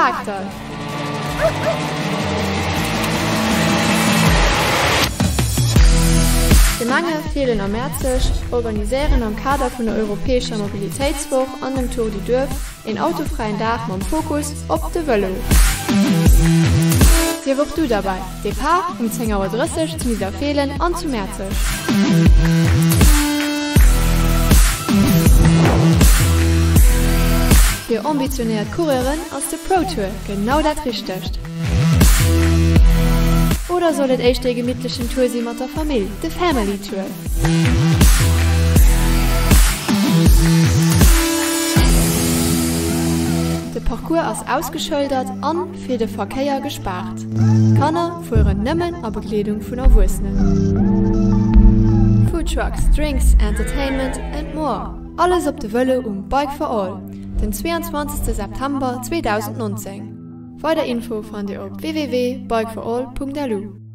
Paakt dei! D'Gemenge Feelen a Mäerzeg organiséieren am Kader vun der europäescher Mobilitéitswoch an dem Tour du Duerf een autofräien Dag mam Fokus op de Vëlo. Sief och du derbäi! Depart um 10 Auer 30 zu Nidderfeelen an zu Mäerzeg. Fir ambitionéiert Coureuren ass de Pro Tour genau dat Richtegt. Oder soll et éischter ee gemittlechen Tour si mat der Famill, de Family Tour? De Parcours ass ausgeschëldert an fir de Verkéier gespaart. D'Kanner fueren nëmmen a Begleedung vun Erwuessenen. Food Trucks, Drinks, Entertainment and more, alles op de Vëlo um Bike for All den 22 September 2019. Weider Info fannt Dir op www.bikeforall.lu.